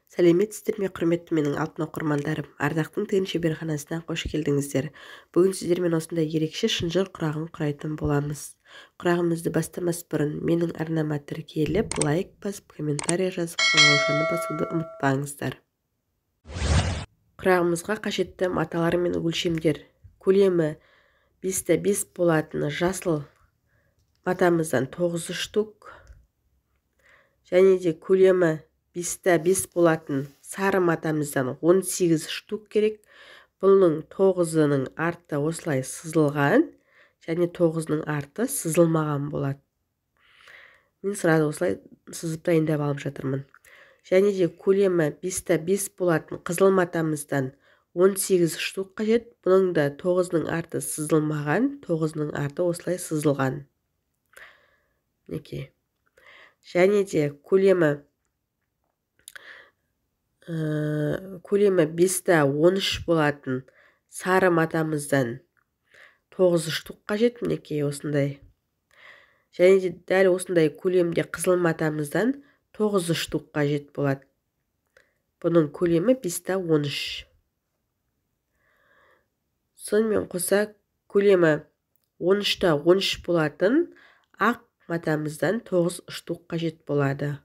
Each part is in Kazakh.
Сәлеметсіздер ме, құрметті менің алтын оқырмандарым! Ардақтың тігін шеберханасына қош келдіңіздер. Бүгін сіздермен осындай ерекше шынжыр құрағын құрайтын боламыз. Құрағымызды бастамас бұрын менің арнама тіркеліп, лайк басып, комментарий жазып, қоңыраушаны басуды ұмытпаңыздар. Құрағымызға қажетті маталар мен өлшемдер. Көлемі 5-5 болатын жасыл матамыздан 9 штук, және де көлемі 5-5 болатын сары матамыздан 18 штук керек. Бұның 9-ының арты осылай сызылған, және 9-ының арты сызылмаған болады. Мен сразу осылай сызып дайындап алып жатырмын. Және де көлемі 5-5 болатын қызыл матамыздан 18 штук қажет. Бұның да 9-ының арты сызылмаған, 9-ының арты осылай сызылған. Мінекей. Және де көлемі 5-13 болатын сары матамыздан 9 штук қажет. Мінекей осындай. Және де дәл осындай көлемде қызыл матамыздан 9 штук қажет болады. Бұның көлемі 5-13. Сонымен қоса көлемі 13-13 болатын ақ матамыздан 9 штук қажет болады.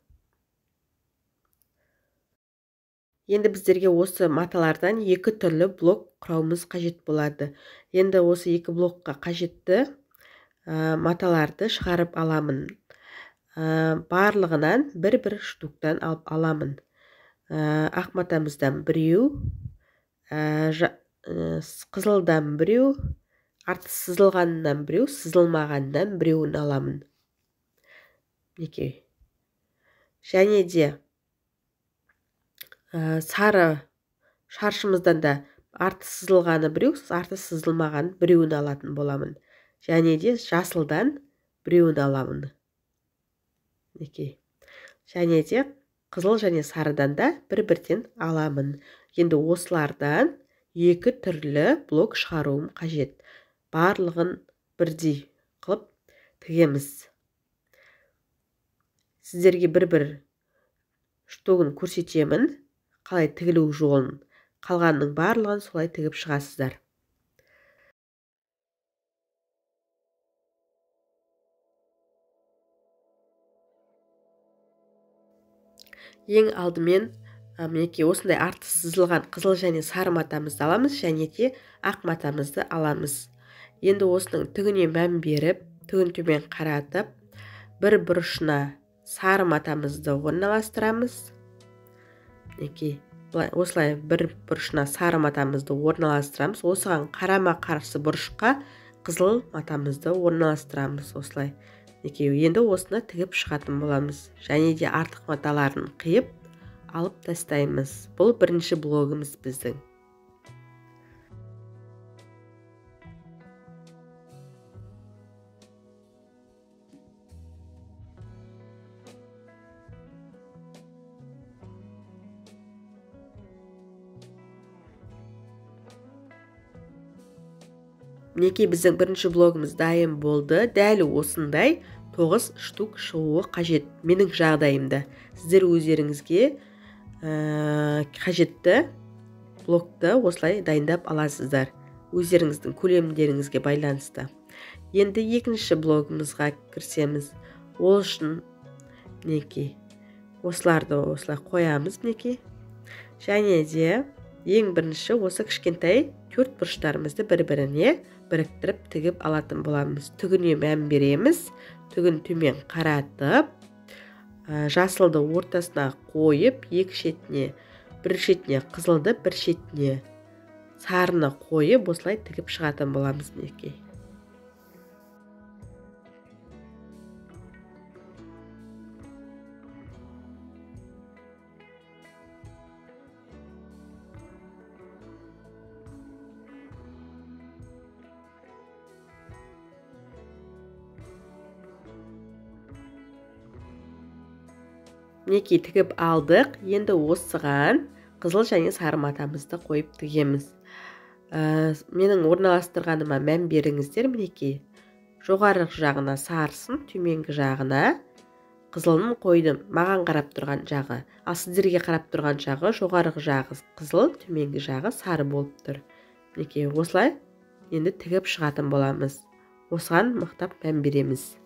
Енді біздерге осы маталардан екі түрлі блок құрауымыз қажет болады. Енді осы екі блокқа қажетті маталарды шығарып аламын. Барлығынан бір-бір штуктан алып аламын. Ақ матамыздан біреу, қызылдан біреу, арты сызылғанынан біреу, сызылмағанынан біреуін аламын. Мінекей. Және де сары шаршымыздан да арты сызылғаны біреу, арты сызылмаған біреуін алатын боламын. Және де жасылдан біреуін аламын. Мінекей. Және де қызыл және сарыдан да бір-бірден аламын. Енді осылардан екі түрлі блок шығаруым қажет. Барлығын бірдей қылып тігеміз. Сіздерге бір-бір штугін көрсетемін, қалай тігілу жолын. Қалғанның барлығын солай тігіп шығасыздар. Ең алдымен мінекей осындай арты сызылған қызыл және сары матамызды аламыз, және де ақ матамызды аламыз. Енді осының түгіне мән беріп, түгін төмен қаратып, бір бұрышына сары матамызды орналастырамыз. Мінекей, осылай бір бұрышына сары матамызды орналастырамыз. Осыған қарама-қарсы бұрышқа қызыл матамызды орналастырамыз осылай. Мінекей, енді осыны тігіп шығатын боламыз. Және де артық маталарын қиып алып тастаймыз. Бұл бірінші блогымыз біздің. Мінекей біздің бірінші блогымыз дайын болды. Дәл осындай 9 штук шығуы қажет менің жағдайымда. Сіздер өздеріңізге қажетті блокты осылай дайындап аласыздар, өздеріңіздің көлемдеріңізге байланысты. Енді екінші блогымызға кірсеміз. Ол үшін мінекей осыларды осылай қоямыз мінекей. Және де ең бірінші осы кішкентай төрт бұрыштарымызды бір-біріне біріктіріп тігіп алатын боламыз. Түгіне мән береміз. Түгін төмен қаратып, жасылды ортасына қойып, екі шетіне, бір шетіне қызылды, бір шетіне сарыны қойып, осылай тігіп шығатын боламыз мінекей. Мінекей тігіп алдық. Енді осыған қызыл және сары матамызды қойып тігеміз. Менің орналастырғаныма мән беріңіздер. Мінекей жоғарғы жағына сарысын, төменгі жағына Қызылын қойдым, маған қарап тұрған жағы. Ал сіздерге қарап тұрған жағы, жоғарғы жағы қызыл, төменгі жағы сары болып тұр. Мінекей, осылай енді тігіп шығатын боламыз. Осыған мықтап мән береміз.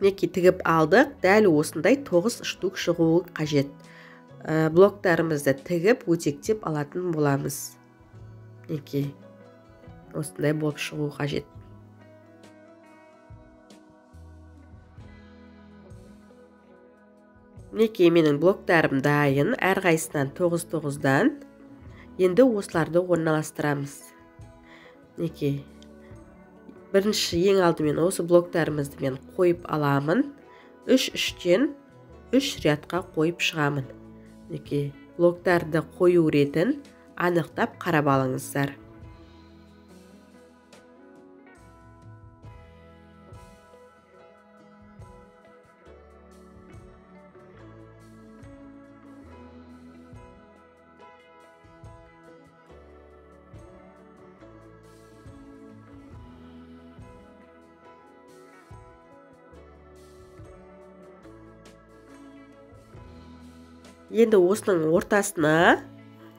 Мінекей, тігіп алдық. Дәл осындай 9 штук шығуы қажет. Блоктарымызды тігіп, өтектеп алатын боламыз. Мінекей, осындай болып шығуы қажет. Мінекей, менің блоктарым дайын. Әрқайсысынан 9-9-дан. Енді осыларды орналастырамыз. Мінекей, бірінші ең алдымен осы блоктарымызды мен қойып аламын. 3-3-тен 3 рядқа қойып шығамын. Мінекей, блоктарды қою ретін анықтап қарап алыңыздар. Енді осының ортасына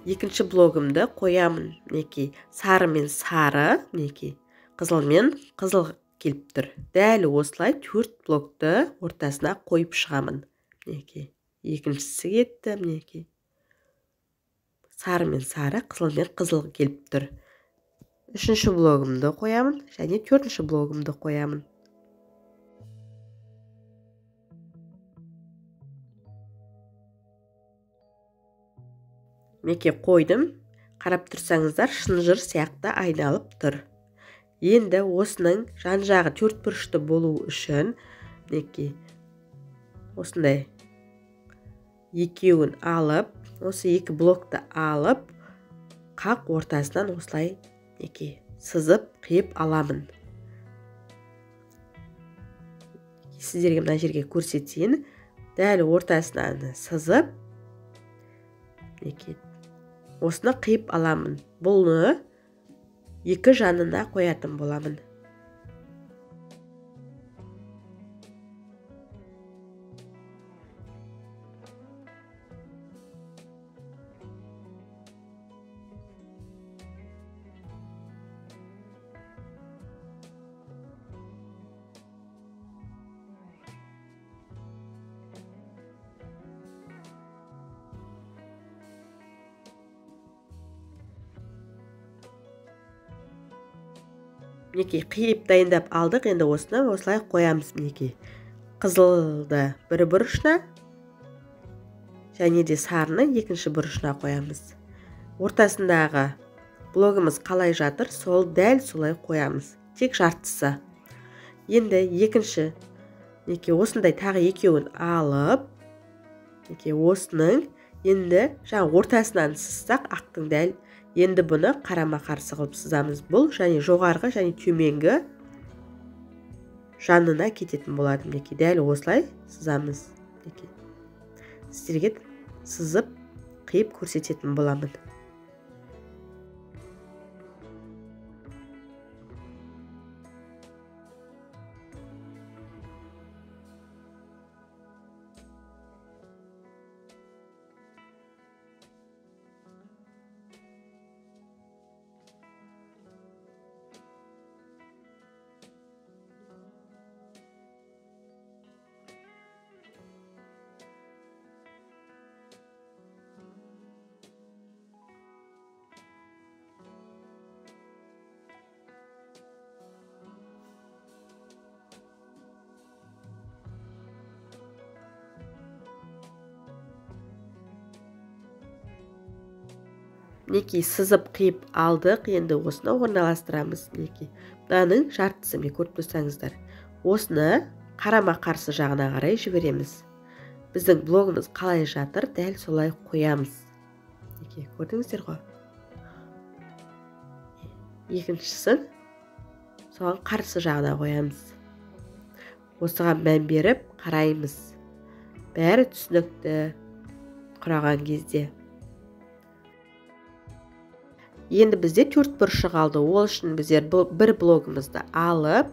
екінші блогымды қоямын. Мінекей, сары мен сары, мінекей, қызыл мен қызыл келіп тұр. Дәл осылай 4 блокты ортасына қойып шығамын. Мінекей, екіншісі кетті, мінекей. Сары мен сары, қызыл мен қызыл келіп тұр. Үшінші блогымды қоямын және төртінші блогымды қоямын. Мінекей, қойдым. Қарап тұрсаңыздар, шынжыр сияқты айналып тұр. Енді осының жан-жағы төрт бұрышты болу үшін мінекей осындай екеуін алып, осы екі блокты алып, қақ ортасынан осылай мінекей сызып қиып аламын. Сіздерге мына жерге көрсетейін. Дәл ортасынан сызып, мінекей осыны қиып аламын. Бұны екі жанына қоятын боламын. Мінекей, қиып дайындап алдық. Енді осыны осылай қоямыз. Мінекей, қызылды бір бұрышына және де сарыны екінші бұрышына қоямыз. Ортасындағы блогымыз қалай жатыр, сол дәл солай қоямыз. Тек жартысы. Енді екінші, мінекей, осындай тағы екеуін алып, мінекей, осының енді жаңа ортасынан сызсақ, ақтың дәл. Енді бұны қарама-қарсы қылып сызамыз. Бұл және жоғарғы және төменгі жанына кететін болады. Мінекей, дәл осылай сызамыз. Мінекей, сіздерге сызып қиып көрсететін боламын. Мінекей, сызып қиып алдық. Енді осыны орналастырамыз. Мінекей, мынаның жартысы, міне көріп тұрсаңыздар. Осыны қарама-қарсы жағына қарай жібереміз. Біздің блогымыз қалай жатыр, дәл солай қоямыз. Мінекей, көрдіңіздер ғой. Екіншісін соған қарсы жағына қоямыз. Осыған мән беріп қараймыз. Бәрі түсінікті құраған кезде. Енді бізде 4 бұрышы қалды. Ол үшін біздер бір блогымызды алып,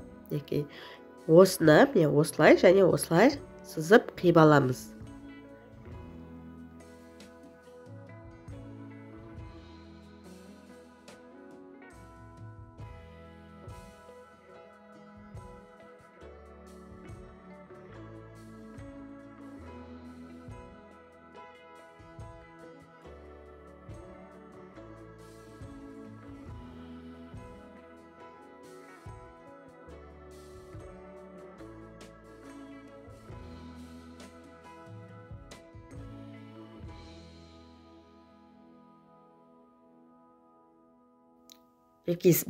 осыны міне осылай және осылай сызып қиып аламыз.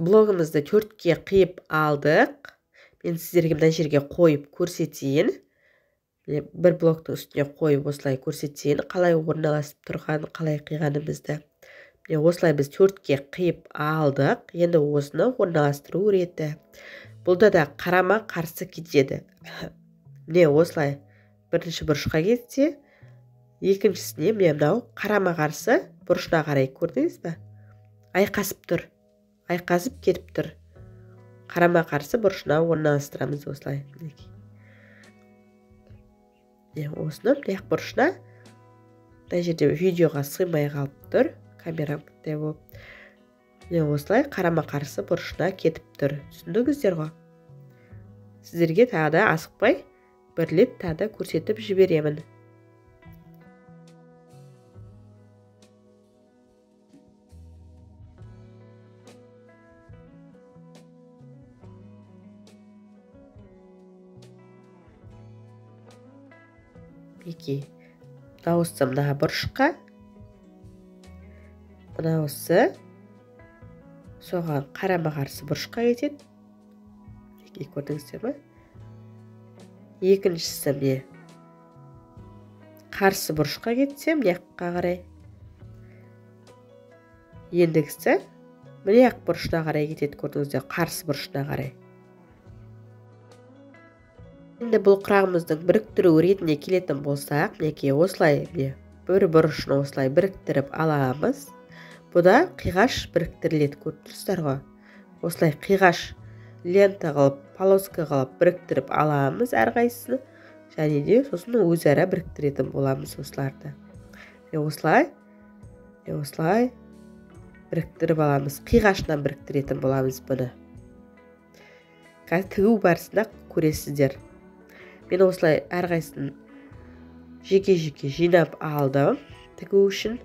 Блогымызды 4-ке қиып алдық. Мен сіздерге мына жерге қойып көрсетейін. Бір блоктың үстіне қойып осылай көрсетейін, қалай орналасып тұрған, қалай қиғанымызды. Міне осылай біз 4-ке қиып алдық. Енді осыны орналастыру реті. Бұлда да қарама қарсы кетеді. Міне осылай бірінші бұрышқа кетсе, екіншісіне міне мынау қарама қарсы бұрышына қарай, көрдіңіз бе? Айқасып тұр. Айқасып кетіп тұр. Қарама қарсы бұрышына орналастырамыз осылай. Осыны мына бұрышына, мына жерде видеоға сыймай қалып тұр, камерам болып. Міне осылай қарама қарсы бұрышына кетіп тұр. Түсіндіңіздер ғой? Сіздерге тағы да асықпай бір рет тағы да көрсетіп жіберемін. Мінекей, мынауысы мына бұрышқа, мынауысы соған қарама-қарсы бұрышқа кетеді. Мінекей, көрдіңіздер ме? Екіншісі міне қарсы бұрышқа кетсе, мына жаққа қарай. Ендігісі мына жақ бұрышына қарай кетеді, көрдіңіздер, қарсы бұрышына қарай. Енді бұл құрағымыздың біріктіру ретіне келетін болсақ, мінекей осылай міне бір бұрышын осылай біріктіріп аламыз. Бұда қиғаш біріктіріледі, көріп тұрсыздар ғой. Осылай қиғаш лента қылып, полоска қылып біріктіріп аламыз әрқайсысын, және де сосын өзара біріктіретін боламыз осыларды. Осылай, осылай біріктіріп аламыз, қиғашынан біріктіретін боламыз бұны. Қазір тігу барысында көресіздер. Мен осылай әрқайсысын жеке-жеке жинап алдым тігу үшін.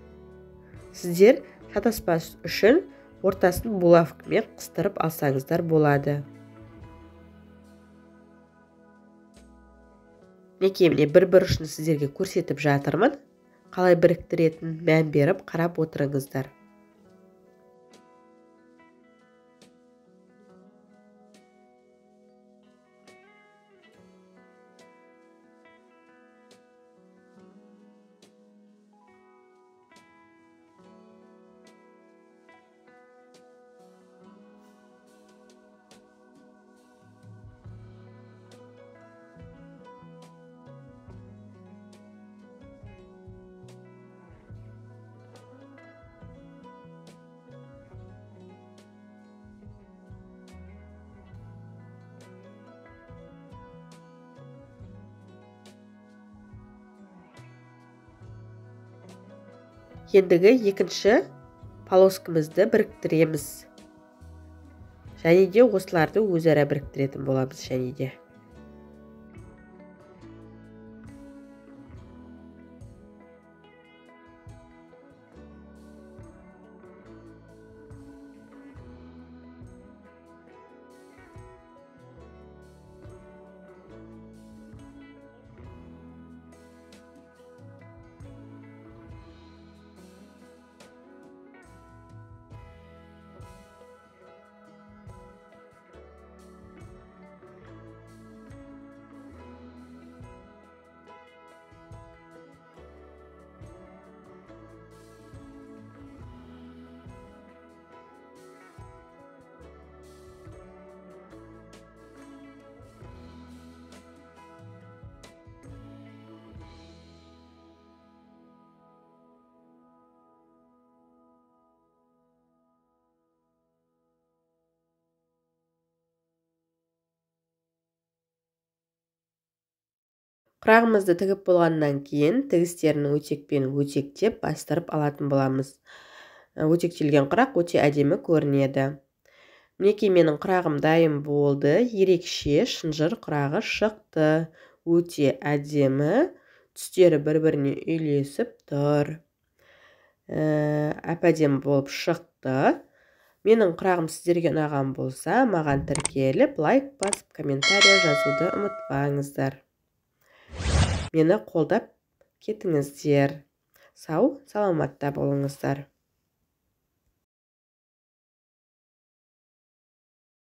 Сіздер шатаспас үшін ортасын булавкамен қыстырып алсаңыздар болады. Мінекей, міне бір бұрышын сіздерге көрсетіп жатырмын. Қалай біріктіретін мән беріп қарап отырыңыздар. Ендігі екінші полоскамызды біріктіреміз. Және де осыларды өзара біріктіретін боламыз және де. Құрағымызды тігіп болғаннан кейін тігістерін өтекпен өтектеп бастырып алатын боламыз. Өтектелген құрақ өте әдемі көрінеді. Мінекей, менің құрағым дайын болды. Ерекше шынжыр құрағы шықты. Өте әдемі, түстері бір-біріне үйлесіп тұр. Әп-әдемі болып шықты. Менің құрағым сіздерге ұнаған болса, маған тіркеліп, лайк басып, комментарий жазуды ұмытпаңыздар. Мені қолдап кетіңіздер. Сау, саламатта болыңыздар.